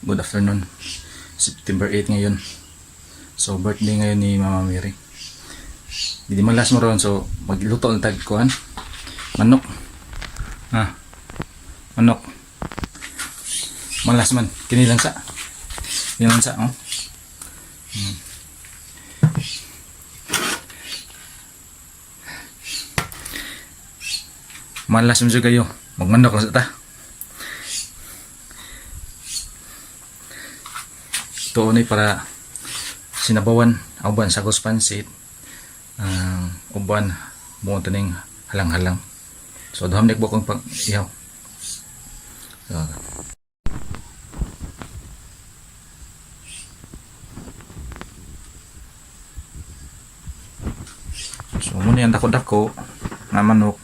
Good afternoon. September 8 ngayon. So birthday ngayon ni Mama Mary. Hindi malas mo ron, so magluto ng tag kuan. Manok. Ah. Manok. Malas man kini lang sa. Kini lang sa, oh. Malas mo kayo. Magmanok lang sa ta. Ito ni para sinabawan, uban sa pansit, ang uban mo ning halang-halang. So duham nik bukong pang ihaw. So muna ang dako-dako nga manok.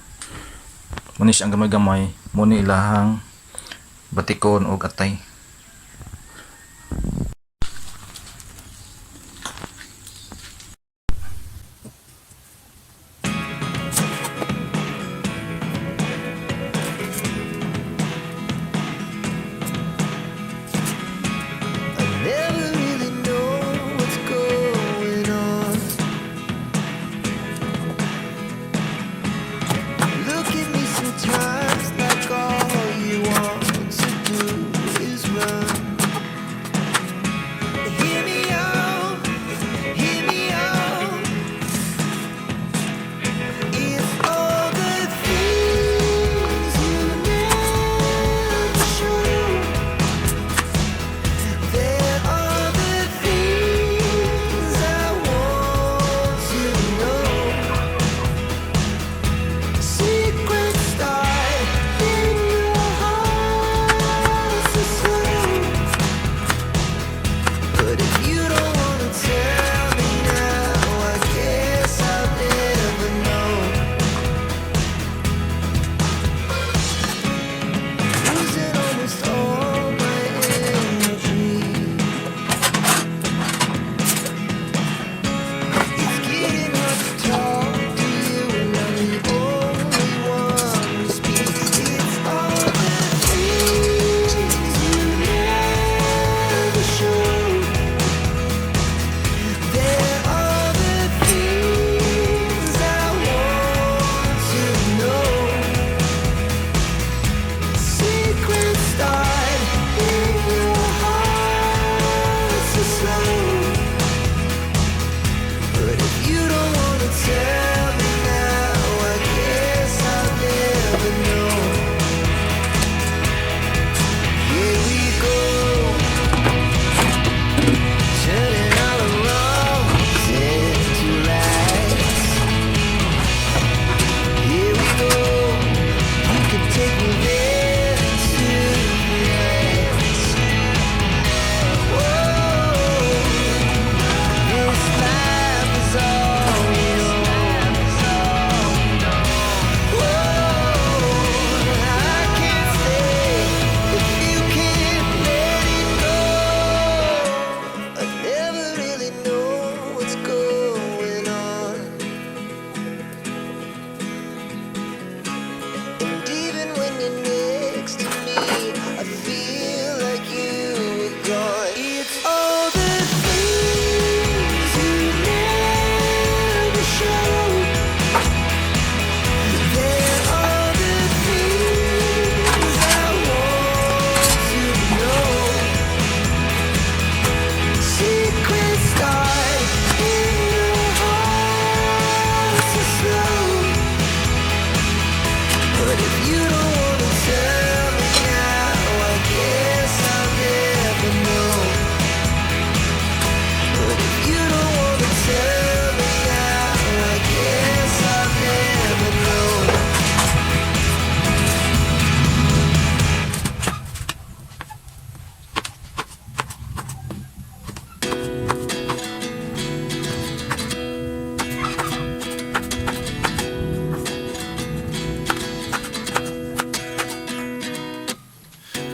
Muna siya ang gamay-gamay, muna ilahang batikon og atay. I never really know what's going on. Look at me sometimes like all you want to do is run. Hear me out, hear me out. It's all the things you never show. There are the things I want to know. Secrets start in your heart so slow. But if you don't wanna tell me now, I guess I'll never know. Losing almost all my energy. It's getting hard to talk to you, and I'm the only one who speaks. It's all the things you never show. There are the things I want to know. Secrets start in your heart so slow. But if you don't wanna tell me now, I guess I'll never know. Here we go, turning all the wrongs into rights. Here we go, you could take me there tonight. Whoa. This life is all we own. Whoa, I can't stay if you can't let it go. I never really know what's going on. And even when you're next to me, I feel like you were gone. It's all the things you never show. There are the things I want to know. Secrets start in your heart so slow. But if you don't wanna tell me now, I guess I'll never know. But if you don't wanna tell me now, I guess I'll never know.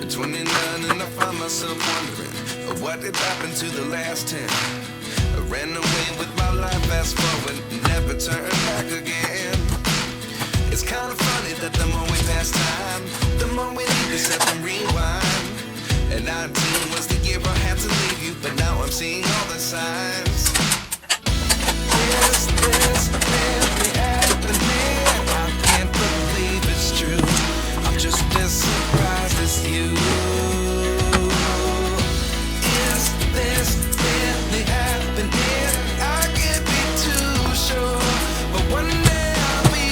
At 29 and I find myself wondering what did happen to the last 10. I ran away with my life, fast forward, never turn back again. It's kind of funny that the more we pass time, the more we need to set and rewind. And 19 was the I'm seeing all the signs. Is this really happening? I can't believe it's true. I'm just as surprised as you. Is this really happening? I can't be too sure, but one day I'll be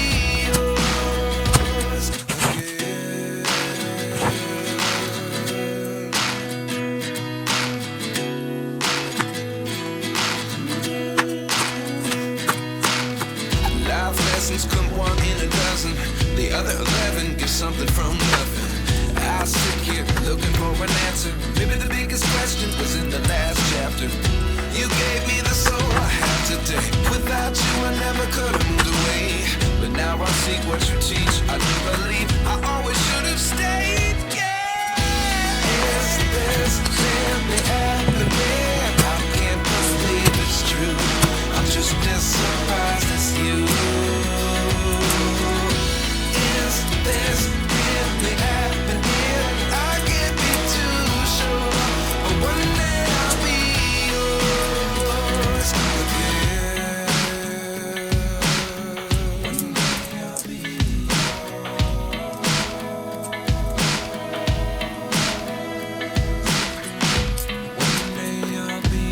yours again. Life lessons come one in a dozen. The other 11 give something from nothing. I sit here looking for an answer. Maybe the biggest question was in the last chapter. You gave me the soul I have today. Without you, I never could have moved away. But now I see what you teach. I do believe I always should have stayed. Yeah. Is this really happening? I can't believe it's true. I'm just as surprised as you. Is this really happening? I can't be too sure, but one day I'll be yours again. One day I'll be. One day I'll be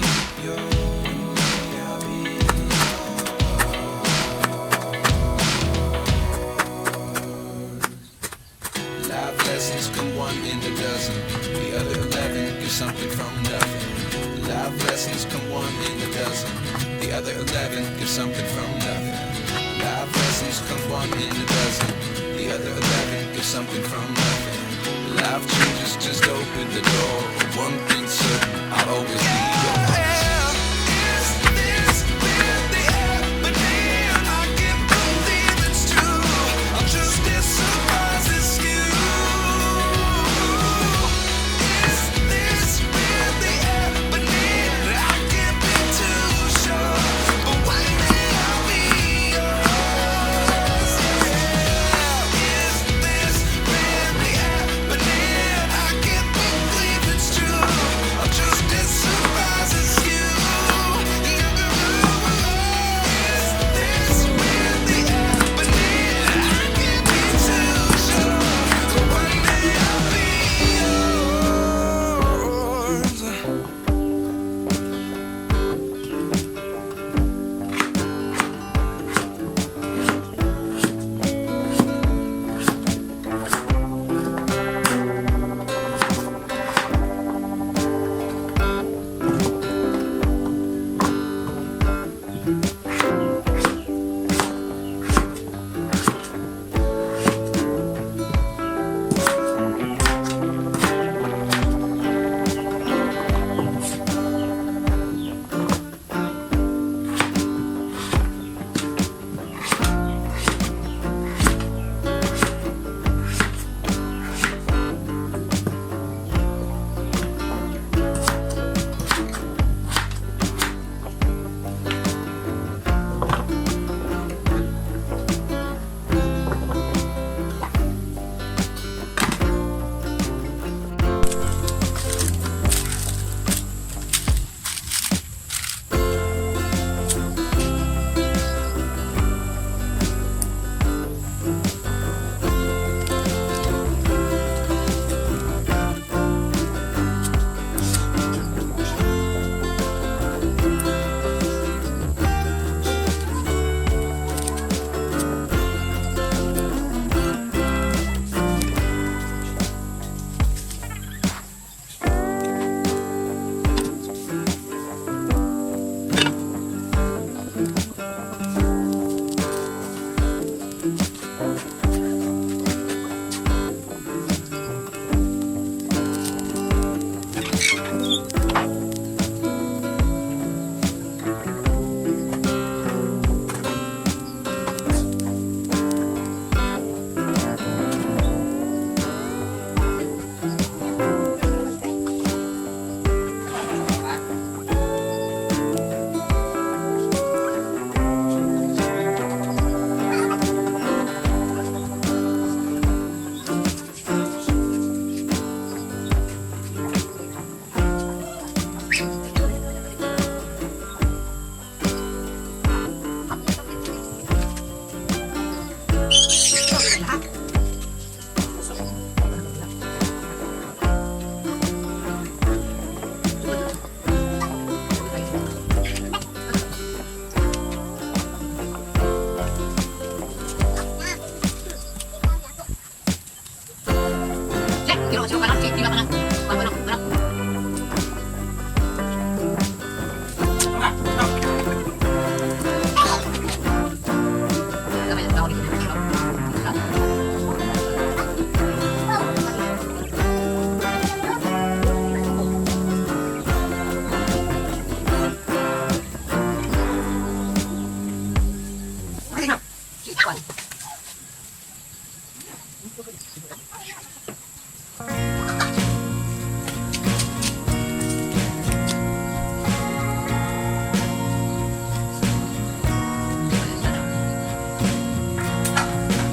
yours. One day I'll be. Life lessons come one in a dozen. The other 11 give something from nothing. Life lessons come one in a dozen. The other 11 give something from nothing. Life lessons come one in a dozen. The other 11 give something from nothing. Life changes just open the door. One thing's certain, I'll always be yours. Is this really happening? I can't believe it's true. I'm just as surprised as you. Is this really happening? I can't be too sure, but one day I'll be yours. Yeah. Is this really happening? I can't believe it's true. I'm just as surprised as you. Is this really happening? I can't be too sure, but one day I'll be yours.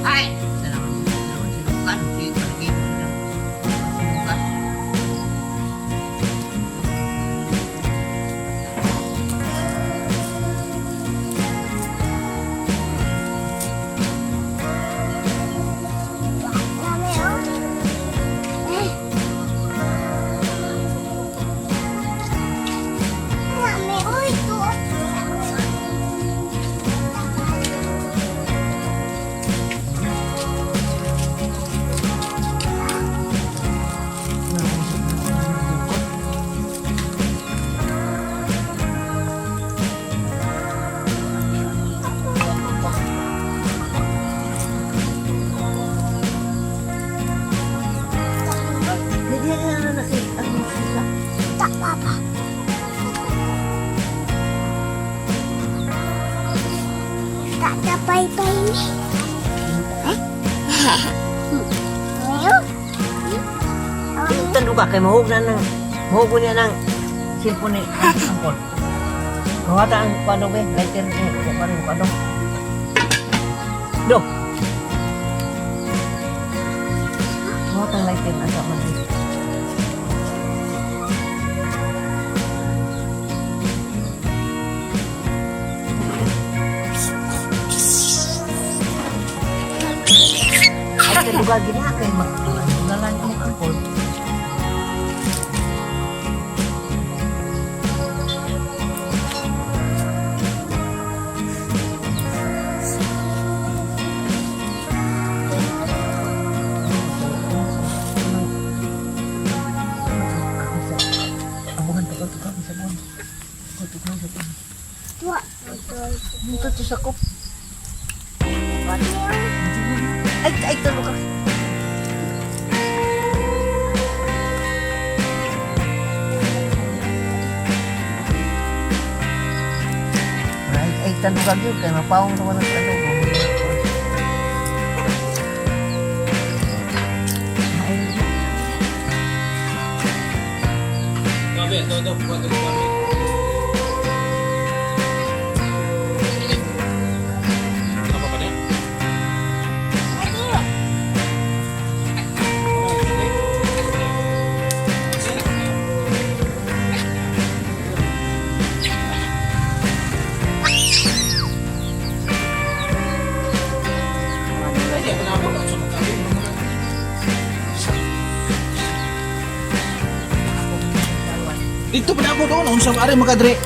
Ay! Salamat. Salamat sa lukan. Sige, palagay mo na. Bukas. Mami, oh. Eh. Mami, oh, ito. Hindi na na ang sisa. Tak, Papa. Tak dapat ni. Eh? Ayo. Tando ka kay mahug na nang mahug niya nang cellphone ni angkol. Kawata ang kuano be, lighter ni kuano kuano. Do. Kawata ang lighter asa man ni. Ay, lugar gina kay magtulan ang angkol. Abungan pa ko tukang sa buwan. Ko tukang sa buwan. Dua. Betul. Ito to sa kup. Ay, ay, tulog ka. Ay, ay, tanong ka yun. Kaya mapawang naman ang tanong. Ay, Dito pa na ako doon. Unsa ka ari makadre?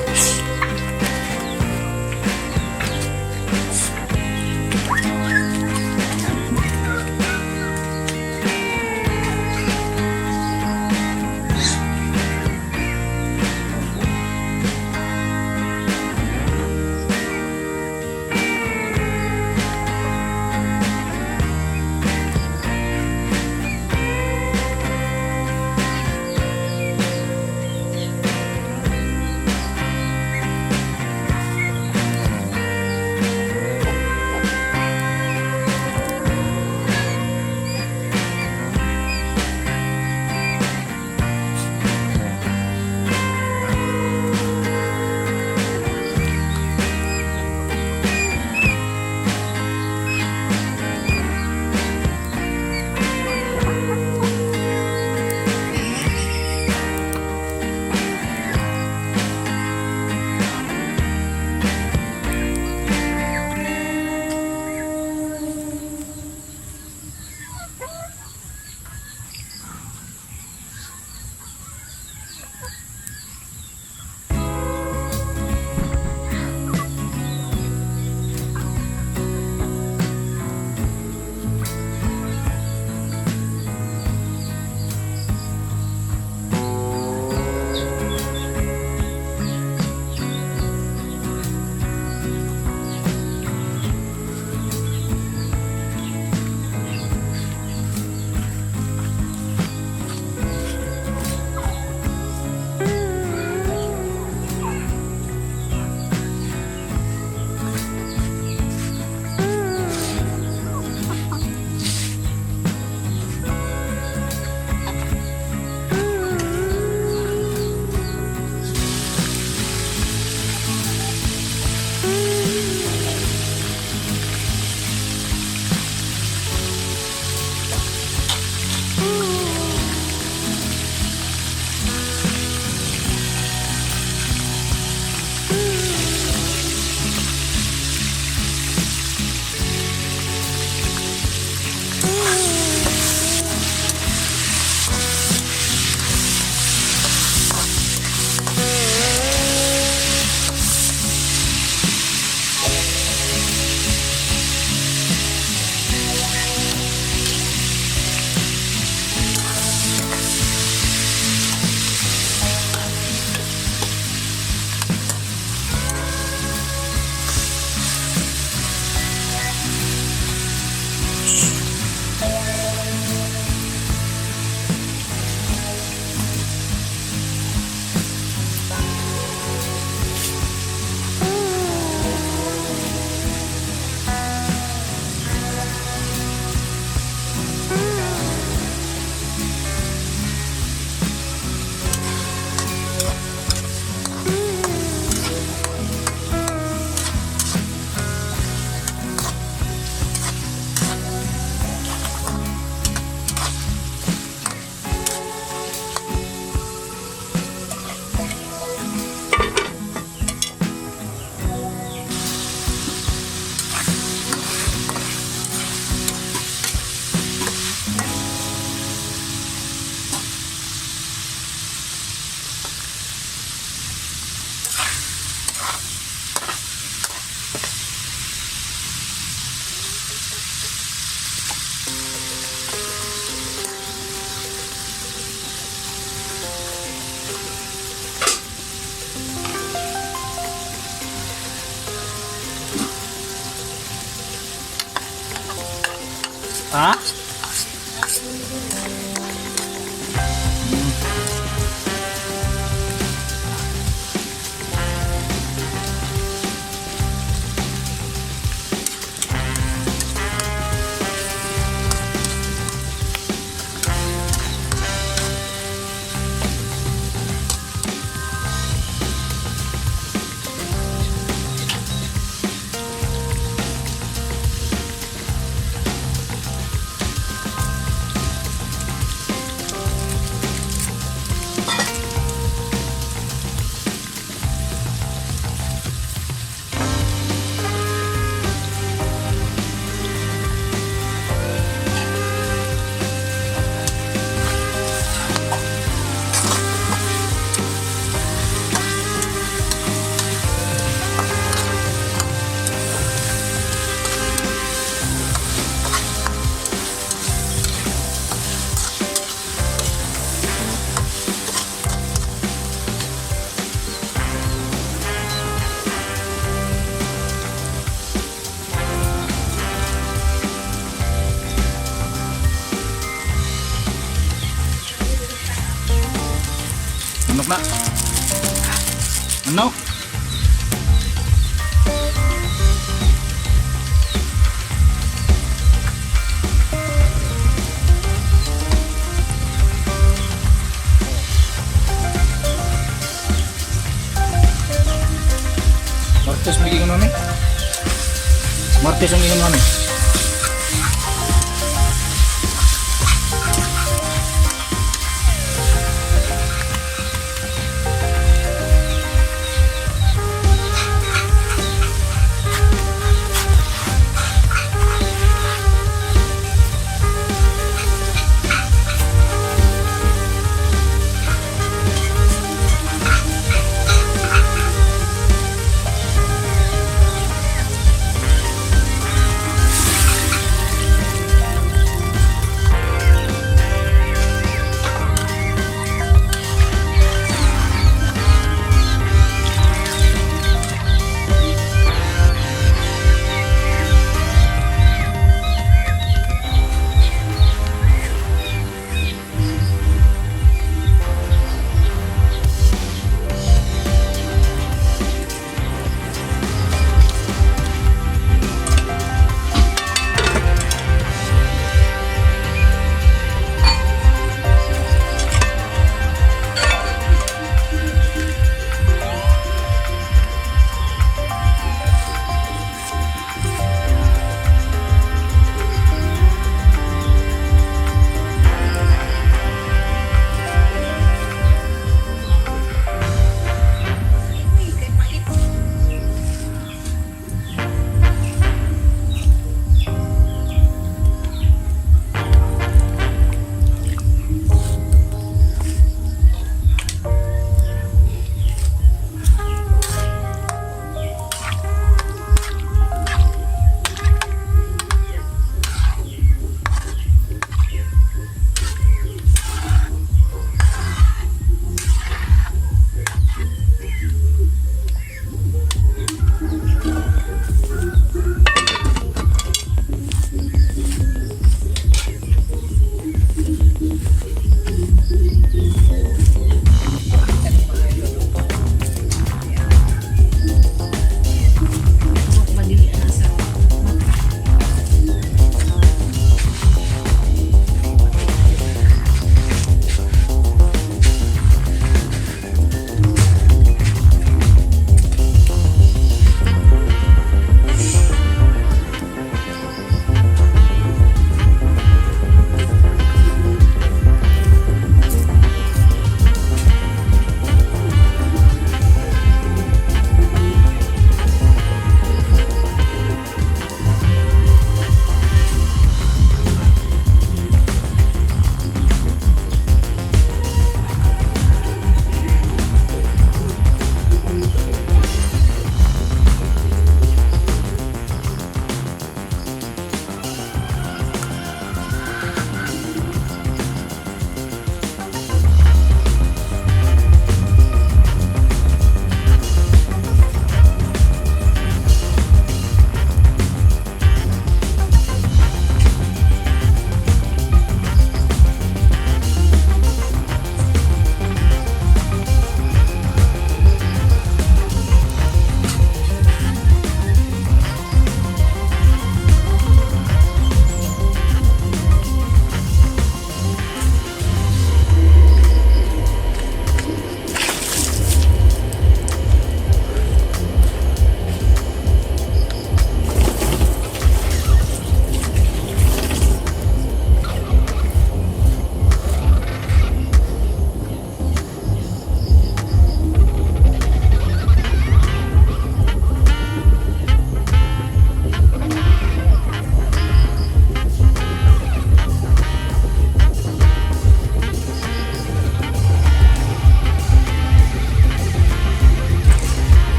Ha? Manok na. Manok. Martes may gingon mami. Martes ang gingon mami.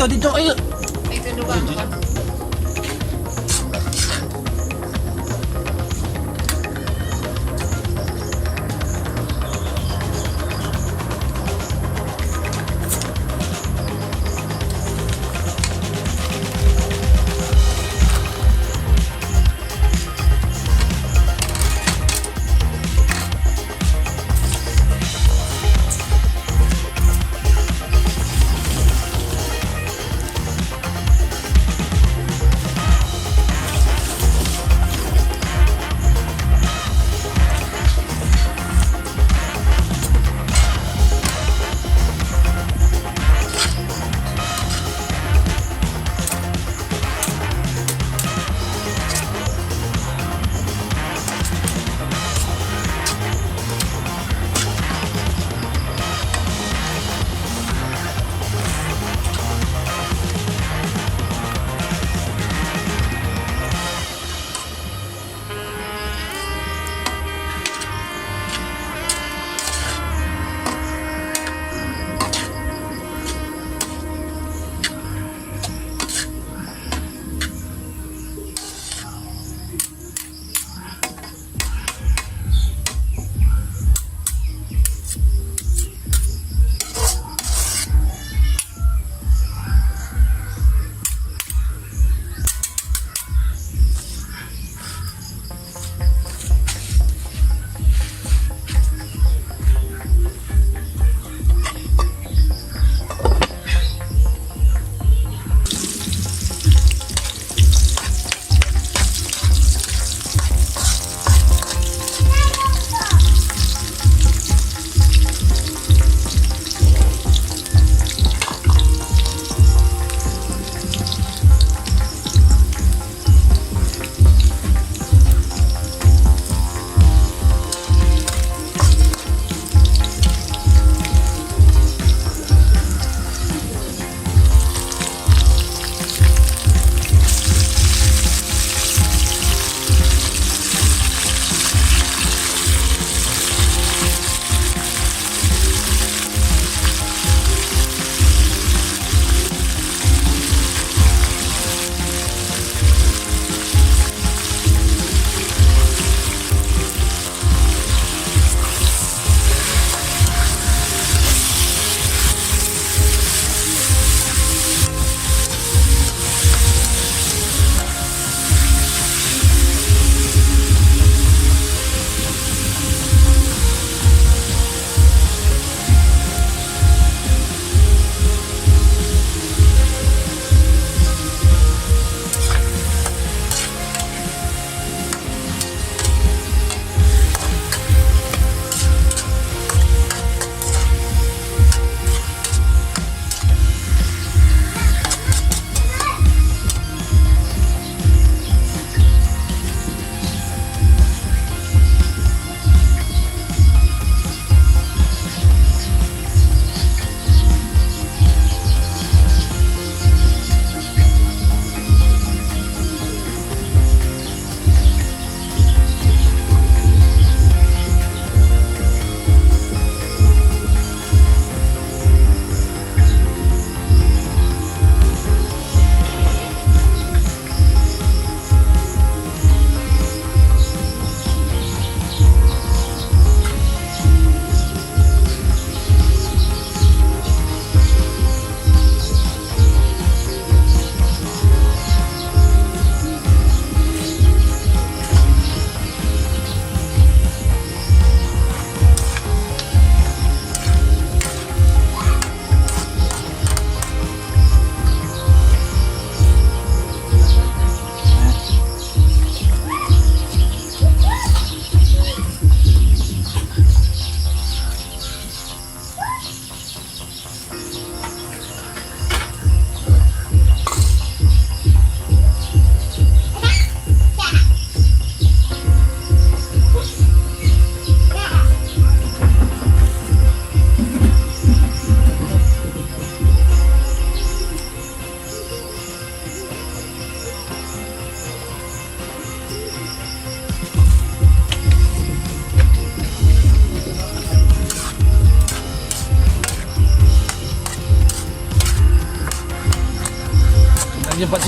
Dito, dito. Ay! Ay, tanduka ka.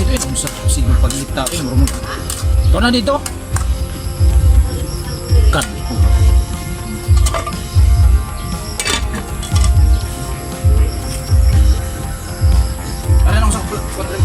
Eh, unsa sige pagita eh murag mo. Ito na dito. Cut. Ano nang sa kontra?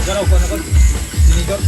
Garaw ko na ko. Tinidor.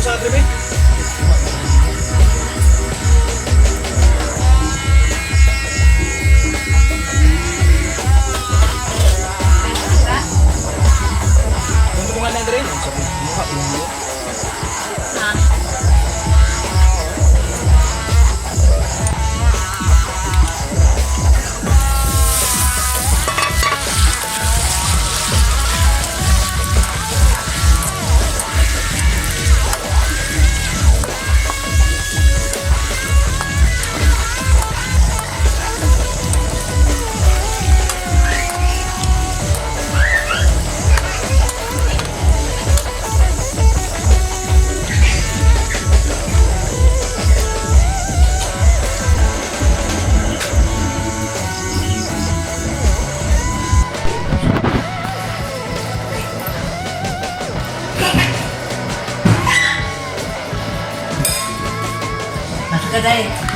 Sa atin. Tungtungan na rin. Masuk ka dahil.